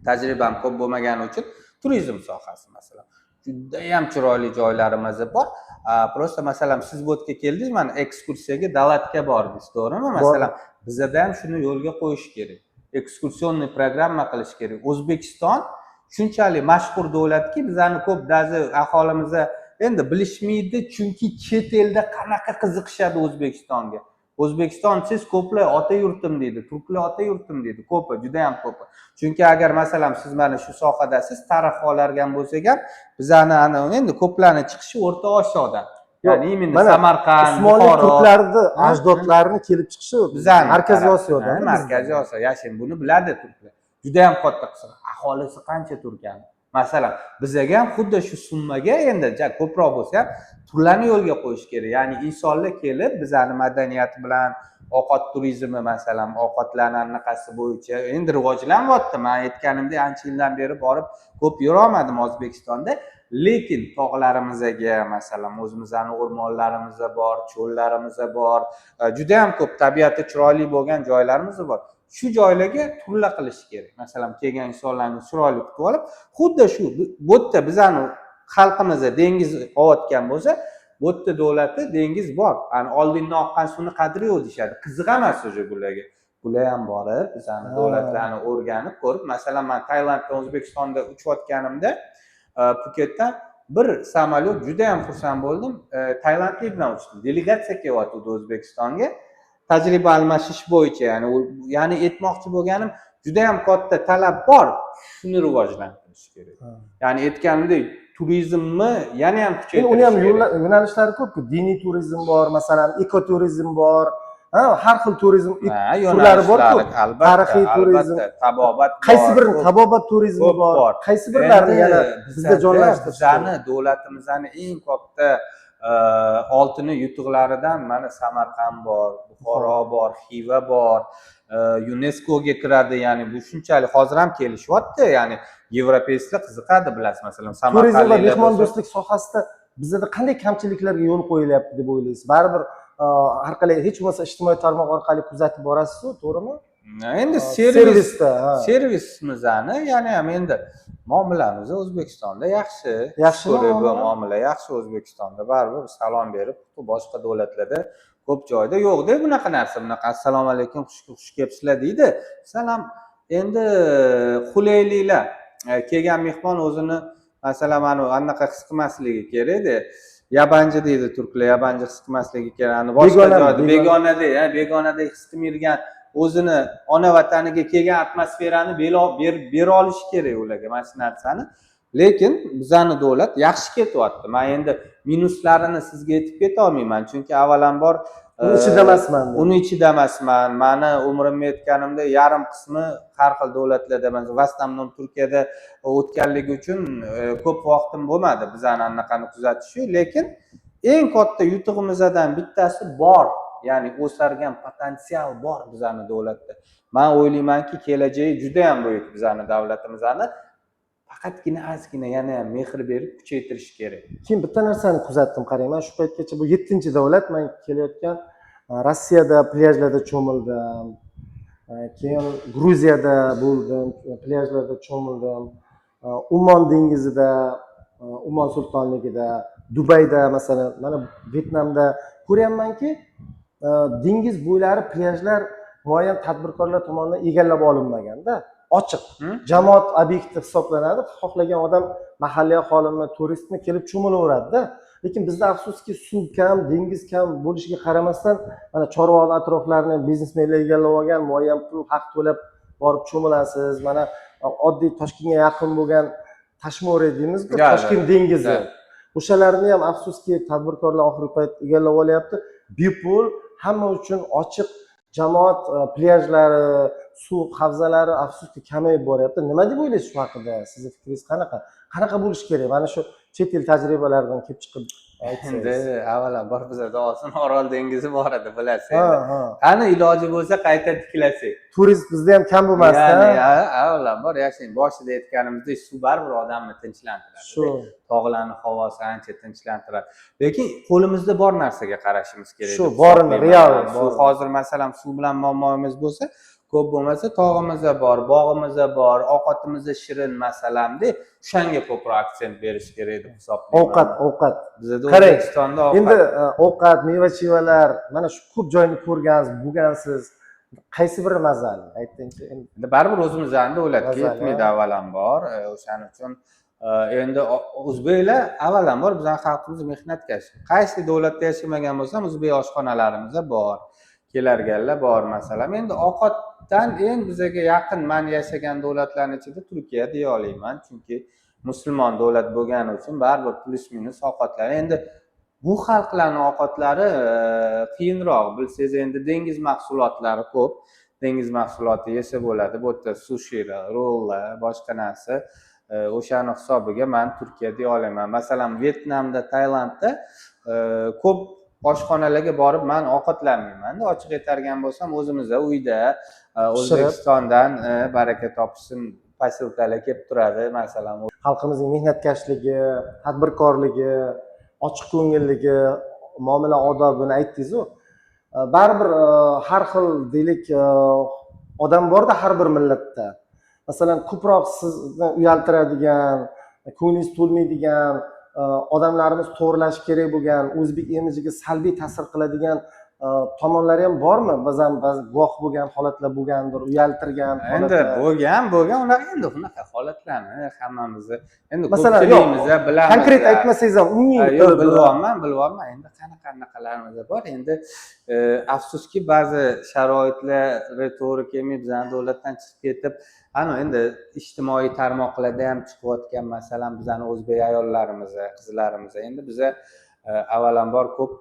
tajribam ko'p bo'lmagani uchun, turizm sohasi, masalan, judayam chiroyli joylarimiz bor. Просто, masalan, siz bu yerga keldingiz, mana ekskursiyaga Dalatga bordingiz, to'g'rimi? Masalan, bizada ham shuni yo'lga qo'yish kerak, экскурсионный программа qilish kerak. O'zbekiston shunchalik mashhur davlatki, bizani ko'p даже aholimiz endi bilishmaydi, chunki chet elda qanaqa qiziqishadi O'zbekistonga. O'zbekiston desangiz, ko'plar ota yurtim deydi, turklar ota yurtim deydi, ko'pi, judayam ko'pi. Chunki agar, masalan, siz mana shu sohadasiz, tarix olargan bo'lsak ham, bizani ana endi ko'plarni chiqishi O'rta Osiyodan, ya'ni именно Mana Samarqand, Usmonli Buxoro. turklarni ajdodlarini kelib chiqishi Bizani Markaziy taraf. Osiyodan. Ha, Markaziy Osiyo yashang, buni biladi turklar, judayam katta qism aholisi qancha Turkiyani. Masalan, bizaga ham xuddi shu summaga, endi ja ko'proq bo'lsa ham, turlarni yo'lga qo'yish kerak. Ya'ni insonlar kelib bizani madaniyat bilan, ovqat turizmi, masalan, ovqatlarni anaqasi bo'yicha endi rivojlanyapti. Man aytganimdek, ancha yildan beri borib ko'p yurolmadim O'zbekistonda, lekin tog'larimizga, masalan, o'zimizni o'rmonlarimiz bor, cho'llarimiz bor, judayam ko'p tabiati chiroyli bo'lgan joylarimiz bor. Shu joylarga turlar qilish kerak. Masalan, kelgan insonlarni chiroyli kutib olib, xuddi shu bu yerda bizani xalqimizda dengiz olayotgan bo'lsa, bu yerda davlatda dengiz bor. Ani oldindan oqqan suvni qadri yo'q deyishadi, qiziq emas уже bularga. Bular ham borib bizani davlatlarni o'rganib, ko'rib. Masalan, man Tailanddan O'zbekistonda uchayotganimda, Puketdan bir samolyot, judayam xursand bo'ldim. Tailandlik bilan uchdim, delegatsiya kelyotgandi O'zbekistonga tajriba almashish bo'yicha. Ya'ni ya'ni aytmoqchi bo'lganim, judayam katta talab bor, shuni rivojlantirish kerak. Ya'ni aytganimdek, turizmni yana ham Endi kuchaytirish uni ham kerak. Yo'nalishlari ko'pku. Diniy turizm bor, masalan, ekoturizm bor, ha, har xil turizm Ha, turlari bor-ku. Yo'nalishlari, albatta, Tarixiy turizm. Albatta, tabobat Qaysi bor, birini, ko'p- tabobat turizmi ko'p bor, bor. qaysi birlarini Endi yana bizda jonlantirish bizani davlatimizni eng katta oltini yutuqlaridan mana Samarqand bor, Buxoro bor, Xiva bor, YUNESKOga kiradi. Ya'ni bu shunchalik hozir ham kelishyapti, ya'ni европейцlar qiziqadi, bilasiz, masalan, Turizm va samarqandliklar bo'lsa- mehmondo'stlik sohasida bizada qanday kamchiliklarga yo'l qo'yilyapti deb o'ylaysiz? Baribir har qalay, hech bo'lmasa ijtimoiy tarmoq orqali kuzatib borasizu, to'g'rimi? Endi servis Servisda, ha. Servisimizni ya'ni ham endi muomalamiz O'zbekistonda yaxshi. Yaxshimi Ko'rib, muomala? Muomala yaxshi O'zbekistonda, baribir salom berib, boshqa davlatlarda ko'p joyda yo'qda bunaqa narsa. Bunaqa assalomu alaykum, xush kelibsizlar deydi. Salom endi qulayliklar, kelgan mehmon o'zini, masalan, mana anaqa his qilmasligi kerakda, yabanji deydi turklar, yabanji his qilmasligi kerak. Ani boshqa Begona, joyda begona. Begonadek, ha, begonadek his qilmaydigan, o'zini ona vataniga kelgan atmosferani bera olishi kerak ularga mana shu narsani. Lekin bizani davlat yaxshi ketyapti. Man endi minuslarini sizga aytib ketolmayman, chunki avvalambor Uni ichida emasman. Uni ichida emasman. Mani umrimni aytganimda, yarim qismi har xil davlatlarda, в основном Turkiyada o'tganligi uchun ko'p vaqtim bo'lmadi bizani anaqani kuzatish. Lekin eng katta yutug'imizdan bittasi bor, ya'ni o'sargan potensial bor bizani davlatda. Man o'ylaymanki, kelajagi judayam buyuk bizani davlatimizni, faqatgina ozgina yana ham mehr berib kuchaytirish kerak. Keyin bitta narsani kuzatdim, qarang, man shu paytgacha bu yettinchi davlat man kelayotgan. Rossiyada plyajlarda cho'mildim, keyin Gruziyada bo'ldim, plyajlarda cho'mildim, Ummon dengizida, Ummon sultonligida, Dubayda, masalan, mana Vyetnamda ko'ryapmanki, dengiz bo'ylari, plyajlar muayyan tadbirkorlar tomonidan egallab olinmaganda, ochiq jamoat obyekti hisoblanadi. Xohlagan odam, mahalliy aholimi, turistmi, kelib cho'milaveradida. Lekin bizda, afsuski, suv kam, dengiz kam bo'lishiga qaramasdan, mana Chorvoq atroflarini biznesmenlar egallab olgan, muayyan pul haq to'lab borib cho'milasiz. Mana oddiy Toshkentga yaqin bo'lgan Tashmore deymizku, Toshkent dengizi, o'shalarni ham, afsuski, tadbirkorlar oxirgi payt egallab olyapti. Bepul, hamma uchun ochiq jamoat plyajlari, suv havzalari, afsuski, kamayib boryapti. Nima deb o'ylaysiz shu haqida? Sizni fikringiz qanaqa? Qanaqa bo'lishi kerak? Mana shu chet el tajribalaridan kelib chiqib Endi aytsangiz. avvalambor bizada oson Orol dengizi bor edi, bilasiz. Ha Endi ha qani iloji bo'lsa qayta tiklasak. Turist bizda ham kam bo'lmasdi. Ya'ni avvalambor yashang, boshida aytganimizdek, suv baribir odamni tinchlantiradi. Shu. Tog'larni havosi ancha tinchlantiradi, lekin qo'limizda bor narsaga qarashimiz kerak Shu, deb borini, hisoblayman. Real Suv borini. Hozir, masalan, suv bilan muammoimiz bo'lsa, ko'p bo'lmasa tog'imiz bor, bog'imiz bor, ovqatimiz shirin, masalanda, o'shanga ko'proq aksent berish kerak deb hisoblayman. Ovqat, ovqat. Bizada, Qarang, O'zbekistonda ovqat. Endi ovqat, meva chevalar, mana shu ko'p joyni ko'rgansiz, bo'lgansiz, qaysi biri mazali, aytingchi endi. Endi baribir o'zimizni davlatga Mazali, yetmaydi ha. avvalambor. O'shaning uchun endi o'zbeklar, avvalambor, bizani xalqimiz mehnatkash. Qaysi davlatda yashamagan bo'lsam, o'zbek oshxonalarimiz bor, kelarganlar bor. Masalan, endi ovqatdan eng bizaga yaqin man yashagan davlatlarni ichida Turkiya deya olaman, chunki musulmon davlat bo'lgani uchun baribir плюс минус ovqatlar. Endi bu xalqlarni ovqatlari qiyinroq, bilsangiz. Endi dengiz mahsulotlari ko'p, dengiz mahsuloti yesa bo'ladi bu yerda, sushilar, rollar, boshqa narsa. O'shani hisobiga man Turkiya deya olaman. Masalan, Vyetnamda, Tailandda ko'p oshxonalarga borib man ovqatlanmaymanda, ochiq aytadigan bo'lsam. O'zimizda uyda O'zbekistondan baraka topishsin, posilkalar kelib turadi, masalan. Xalqimizning mehnatkashligi, tadbirkorligi, ochiq ko'ngilligi, muomala odobini aytdingizu. Baribir har xil, deylik, odam borda har bir millatda. Masalan, ko'proq sizni uyaltiradigan, ko'nglingiz to'lmaydigan, odamlarimiz to'g'irlashi kerak bo'lgan, o'zbek imijiga salbiy ta'sir qiladigan tomonlari ham bormi? Ba'zan ba'zi guvoh bo'lgan holatlar bo'lgandir, uyaltirgan Endi holatlar. Bo'lgan, unaqa, endi unaqa holatlarni hammamizni endi Masalan, yo'q, ko'pchiligimiz bilamiz. Konkret aytmasangiz ham, umumiy Ha, yo'q, qilib. Bilyapman. Endi qanaqa anaqalarimiz bor endi, afsuski, ba'zi sharoitlari to'g'ri kelmay, bizani davlatdan chiqib ketib, ana endi ijtimoiy tarmoqlarda ham chiqayotgan, masalan, bizani o'zbek ayollarimiz, qizlarimiz. Endi biza avvalambor ko'p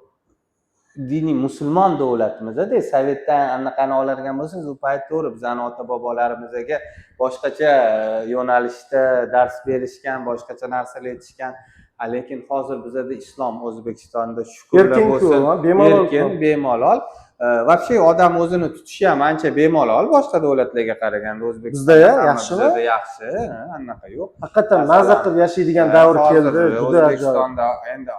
diniy musulmon davlatimizda, sovetdan anaqani oladigan bo'lsangiz, u payt to'g'ri, bizani ota bobolarimizga boshqacha yo'nalishda dars berishgan, boshqacha narsalar aytishgan. Lekin hozir bizada islom O'zbekistonda, shukurlar Erkin-ku, bo'lsin, ha, bemalol. Erkin, bemalol. Вообще odam o'zini tutishi ham ancha bemalol boshqa davlatlarga qaraganda O'zbekistonda. Bizda-ya, Hamma yaxshimi? Bizada yaxshi, ha, anaqa yo'q. Haqiqatdan Masalan, maza qilib yashaydigan davr hozir keldi, juda ajoyib. O'zbekistonda endi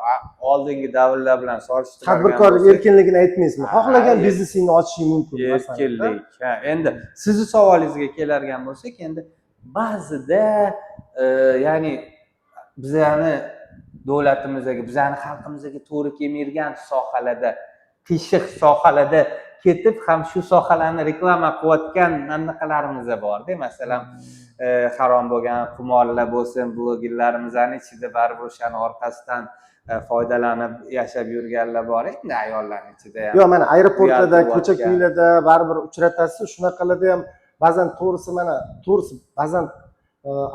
oldingi davrlar bilan solishtiradigan Tadbirkorlik bo'lsak, erkinligini aytmaysizmi? Ha, Xohlagan biznesingni ochishing mumkin, masalan. Erkinlik, ha. Endi sizni savolingizga keladigan bo'lsak, endi ba'zida ya'ni bizani davlatimizga, bizani xalqimizga to'g'ri kelmaydigan sohalarda, qiyshiq sohalarda ketib ham shu sohalarni reklama qilayotgan anaqalarimiz borda. Masalan, harom bo'lgan qimorlar bo'lsin, blogerlarimizni ichida baribir o'shani orqasidan foydalanib yashab yurganlar bor endi, ayollarni ichida ham. Yo'q, mana aeroportlarda, Uyaltirayotgan. ko'cha ko'ylarda baribir uchratasiz. Shunaqalarda ham ba'zan, to'g'risi, mana, to'g'risi, ba'zan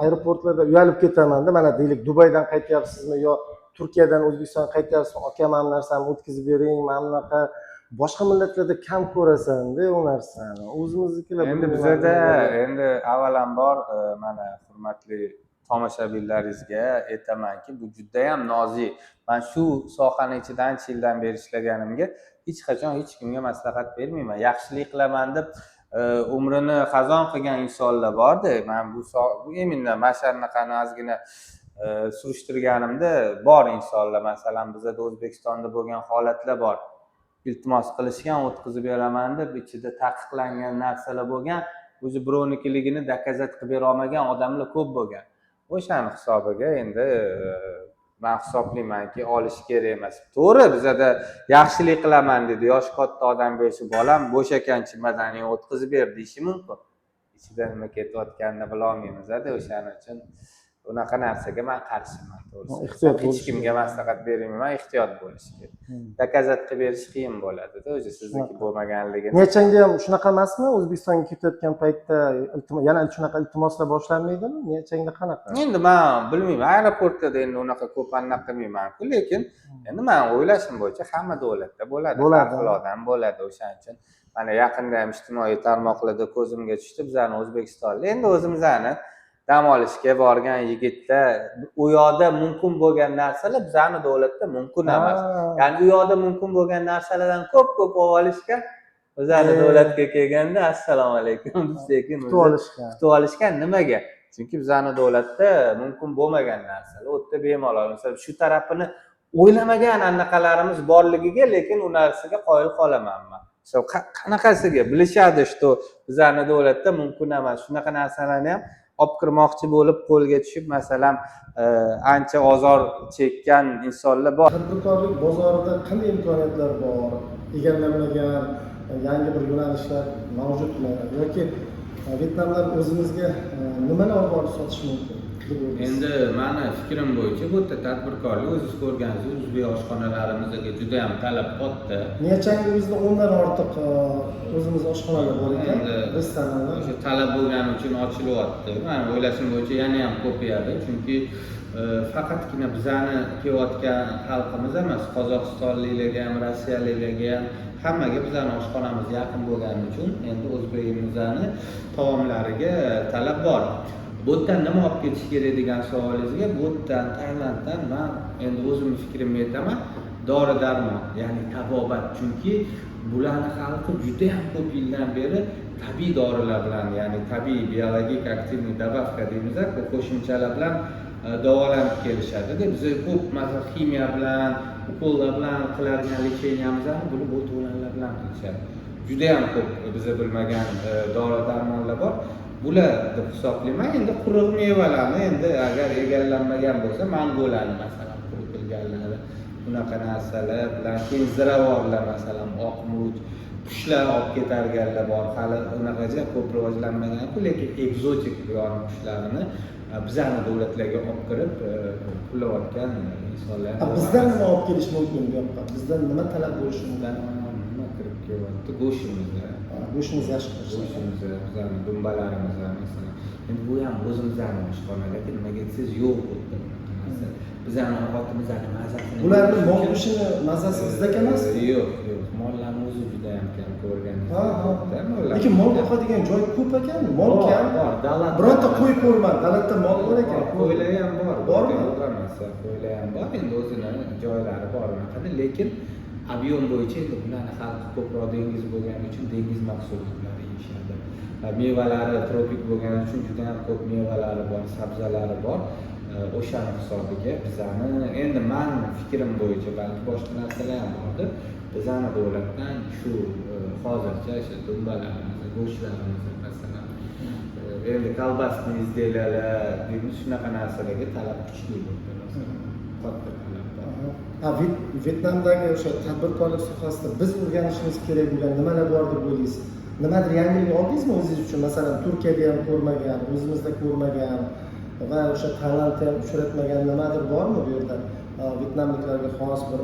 Aeroportlarda uyalib ketamanda. Mana, deylik, Dubaydan qaytyapsizmi yo Turkiyadan O'zbekistonga qaytyapsizmi, aka, mana bu narsamni o'tkazib bering, mana bunaqa. Boshqa millatlarda kam ko'rasanda u narsani, o'zimiznikilar Endi bilmayman bizada nimalar. Endi avvalambor, mana, hurmatli tomoshabinlaringizga aytamanki, bu judayam nozik. Man shu sohani ichida ancha yildan beri ishlaganimga hech qachon hech kimga maslahat bermayman. Yaxshilik qilaman deb umrini xazon qilgan insonlar borda. Man bu именно mana shunaqani ozgina surishtirganimda bor insonlar, masalan, bizada O'zbekistonda bo'lgan holatlar bor, iltimos qilishgan, o'tkazib beraman deb, ichida taqiqlangan narsalar bo'lgan, o'zi birovnikiligini доказать qilib bera olmagan odamlar ko'p bo'lgan. O'shani hisobiga endi man hisoblaymanki, olish kerak emas. To'g'ri, bizada yaxshilik qilaman dedi, yoshi katta odam bo'lsa, bolam bo'sh ekan, chemodaningni o'tkazib ber deyishi mumkin. Ichida nima ketayotganini bilolmaymizda. O'shaning uchun unaqa narsaga man qarshiman, to'g'risi. Ehtiyot Hech bo'lish kimga maslahat bermayman, ehtiyot bo'lish kerak. Доказать qilib berish qiyin bo'ladida o'zi sizniki Shunaqa. bo'lmaganligini. Nyachangda ham shunaqa emasmi? O'zbekistonga ketayotgan paytda yana shunaqa iltimoslar boshlanmaydimi? Nyachangda qanaqa? Endi man bilmayman, aeroportda endi unaqa ko'p anaqa qilmaymanku, lekin endi man o'ylashim bo'yicha hamma davlatda bo'ladi. Bo'ladi. Har xil odam bo'ladi. O'shaning uchun mana yaqinda ham ijtimoiy tarmoqlarda ko'zimga tushdi, bizani o'zbekistonlik, endi o'zimizni dam olishga borgan yigitda u yoqda mumkin bo'lgan narsalar bizani davlatda mumkin emas. Ya'ni u yoqda mumkin bo'lgan narsalardan ko'p ko'p olib olishgan, o'zani davlatga kelganda assalomu alaykum deb sekin Kutib o'zi olishgan. Kutib olishgan. Nimaga? Chunki bizani davlatda mumkin bo'lmagan narsalar u yerda bemalol. Masalan, shu tarafini o'ylamagan anaqalarimiz borligiga, lekin u narsaga qoyil qolaman man. Misol, qanaqasiga bilishadi, что bizani davlatda mumkin emas, shunaqa narsalarni ham olib kirmoqchi bo'lib, qo'lga tushib, masalan, ancha ozor chekkan insonlar bor. Tadbirkorlik bozorida qanday imkoniyatlar bor? Egallanmagan yangi bir yo'nalishlar mavjudmi yoki Vyetnamdan o'zimizga nimani olib borib sotish mumkin deb o'ylaysiz? Endi mani fikrim bo'yicha, bu yerda tadbirkorlik, o'zingiz ko'rgansiz, o'zbek oshxonalarimizga juda yam talab katta. Nyachangda o'zida 10dan ortiq o'zimiz oshxonalar bor ekan, Endi restoranlar. O'sha talab bo'lgani uchun ochilyapti. Mani o'ylashim bo'yicha yana ham ko'payadi, chunki faqatgina bizani kelayotgan xalqimiz emas, qozog'istonliklarga ham, rossiyaliklarga ham, hammaga bizani oshxonamiz yaqin bo'lgani uchun endi o'zbegimizni taomlariga talab bor. Bu yerdan nima olib ketish kerak degan savolingizga, bu yerdan, Tailanddan man endi o'zimni fikrimni aytaman: dori darmon, ya'ni tabobat. Chunki bularni xalqi judayam ko'p yildan beri tabiiy dorilar bilan, ya'ni tabiiy биологически активный добавка deymiz, bu qo'shimchalar bilan davolanib kelishadida. Biz ko'p, masalan, ximiya bilan, ukollar bilan qiladigan лечения mizni buni bo'tvo'lanlar bilan qilishadi. Judayam ko'p biza bilmagan dori darmonlar bor bular deb hisoblayman. Endi quruq mevalarni, endi agar egallanmagan bo'lsa, mangolani, masalan, quritilganlari, bunaqa narsalar bilan, keyin ziravorlar, masalan, oq murch, qushlar olib ketarganlar bor. Hali unaqacha ko'p rivojlanmaganku, lekin ekzotik bu yoqni qushlarini bizani davlatlarga olib kirib pullayotgan insonlar ham A, bor. Bizdan nima olib kelish mumkin bu yoqqa? Bizdan nima talab bo'lishi mumkin? Bizdan nima kirib kelyapti? Go'shtimiz. Ha, go'shtimiz yaxshi qilishadi. Go'shtimiz, bizani dumbalarimiz, masalan. Endi bu ham o'zimizni oshxonalarda, nimaga desangiz, yo'q bu yerda bunaqa narsa. Bizani ovqatimizni mazasini Bularni bilish mol uchun- go'shtini mazasi bizdagi emasmi? Yo'q, mollarni o'zi juda ham kam ko'rganingiz. Ha, ha. Mollar Lekin mol boqadigan joy ko'p ekan, mol Bor, kam. bor, davlat Bironta qo'y ko'rmadim. Davlatda mol bor ekan. Qo'ylar ham bor. Bormi? Yo'q emas, qo'ylar ham bor. Endi o'zini joylari bor unaqada, lekin объем bo'yicha endi bularni xalqi ko'proq dengiz bo'lgani uchun dengiz mahsulotlari yeyishadi. Va mevalari tropik bo'lgani uchun juda ham ko'p mevalari bor, sabzalari bor. O'shani hisobiga bizani, endi mani fikrim bo'yicha, balki boshqa narsalar ham bordir, bizani davlatdan shu hozircha o'sha dumbalarimiz, go'shtlarimiz, masalan, endi колбасный изделия lar deymiz, shunaqa narsalarga talab kuchli bo'ldi, masalan, katta talab bor. Ha, Vyetnamdagi o'sha tadbirkorlik sohasida biz o'rganishimiz kerak bo'lgan nimalar bor deb o'ylaysiz? Nimadir yangilik oldingizmi o'zingiz uchun? Masalan, Turkiyada ham ko'rmagan, o'zimizda ko'rmagan va o'sha Tailandda ham uchratmagan nimadir bormi bu yerda? Ha, vyetnamliklarga xos bir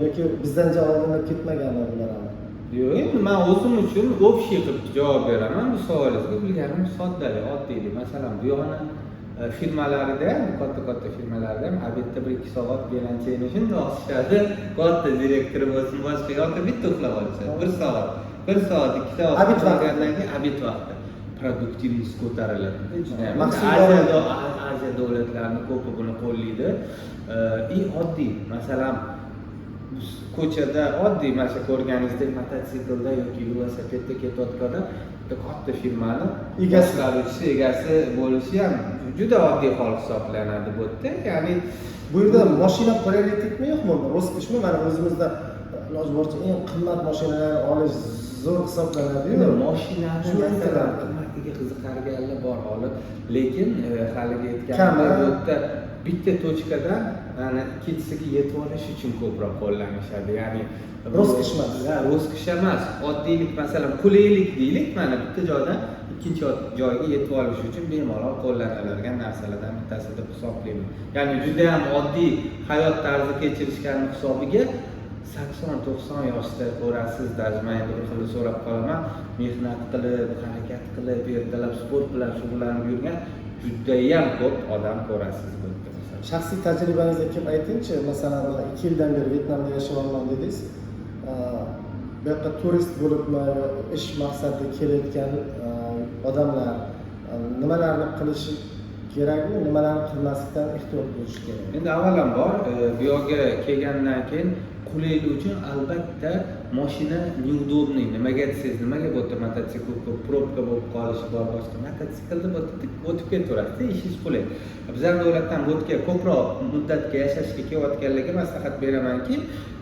yoki bizdan oldinlab ketmaganmi bular ham? Yo'q, endi man o'zim uchun общий qilib javob beraman bu savolingizga. Bilganim soddalik, oddiylik. Masalan, bu yoqni firmalarida ham, katta katta firmalarda ham обед da 1-2 soat belanchakni shundoq osishadi. Katta direktori bo'lsin, boshqa, yoki bitta uxlab olishadi 1 soat, 1 soat, 2 soat. Обед vaqti. Uxlagandan keyin, обед vaqti продуктивность ko'tariladi judayam. Mahsuldorlik. Aziya davlatlarini ko'pi buni qo'llaydi. И oddiy, masalan, ko'chada oddiy mana shu ko'rganingizdek mototsiklda yoki velosipedda ketayotgan odam bitta katta firmani Egasi. Boshqaruvchisi, egasi bo'lishi ham juda oddiy hol hisoblanadi bu yerda, ya'ni. Bu yerda mashina приоритет mi, yo'qmi, роскошь mi? Mana o'zimizda iloji boricha eng qimmat mashinalarni olish zo'r hisoblanadiyu. Endi mashinani Shu masalan aytiladi. Qimmatiga qiziqarganlar bor olib, lekin haligi Kam, aytganimdek, a? Bu yerda bitta точка dan mana ikkinchisiga yetib olish uchun ko'proq qo'llanishadi, ya'ni Роскошь emas. Ha, роскошь emas, oddiylik, masalan, qulaylik deylik. Mana bitta joydan ikkinchi joyga yetib olish uchun bemalol qo'llaniladigan narsalardan bittasi deb hisoblayman. Ya'ni judayam oddiy hayot tarzi kechirishgani hisobiga 80-90 yoshda ko'rasiz. Даже man endi bir xil so'rab qolaman, mehnat qilib, harakat qilib, ertalab sport bilan shug'ullanib yurgan judayam ko'p odam ko'rasiz bu yerda, masalan. Shaxsiy tajribangizda kelib aytingchi, masalan, mana 2 yildan beri Vyetnamda yashayapman dedingiz. Bu yoqqa turist bo'libmi yo ish maqsadida kelayotgan odamlar nimalarni qilishi keraku, nimalarni qilmaslikdan ehtiyot bo'lishi kerak? Endi avvalambor, bu yoqqa kelgandan keyin qulaylik uchun albatta moshina неудобный. Nimaga desangiz, nimaga bu yerda mototsikl ko'p, пробка bo'lib qolishi bor, boshqa. Mototsiklda bu yerda tik o'tib ketaverasizda, ishingiz qulay. Bizani davlatdan bu yerga ko'proq muddatga yashashga kelayotganlarga maslahat beramanki,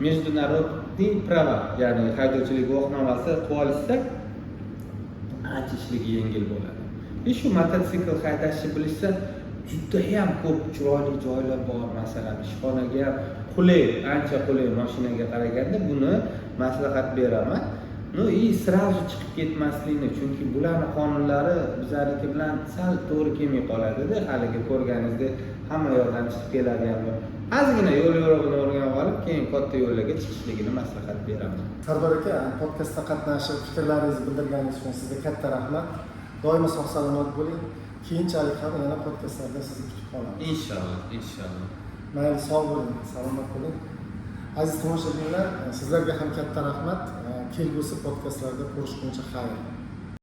международный права, ya'ni haydovchilik guvohnomasi qilib olishsa, ancha ishligi yengil bo'ladi. И shu mototsikl haydashni bilishsa, judayam ko'p chiroyli joylar bor, masalan, ishxonaga ham qulay, ancha qulay mashinaga qaraganda. Buni maslahat beraman. Ну и сразу chiqib ketmaslikni, chunki bularni qonunlari bizaniki bilan sal to'g'ri kelmay qoladida. Haligi ko'rganingizdek, hamma yoqdan chiqib keladigan bir ozgina yo'l yo'rig'ini o'rganib olib, keyin katta yo'llarga chiqishligini maslahat beraman. Sardor aka, podkastda qatnashib, fikrlaringizni bildirganingiz uchun sizga katta rahmat. Doimo sog' salomat bo'ling. Keyinchalik ham yana podkastlarda sizni kutib qolamiz. Inshaalloh, inshaalloh. Mayli, sog' bo'ling, salomat bo'ling. Aziz tomoshabinlar, sizlarga ham katta rahmat. Kelgusi podkastlarda ko'rishguncha xayr.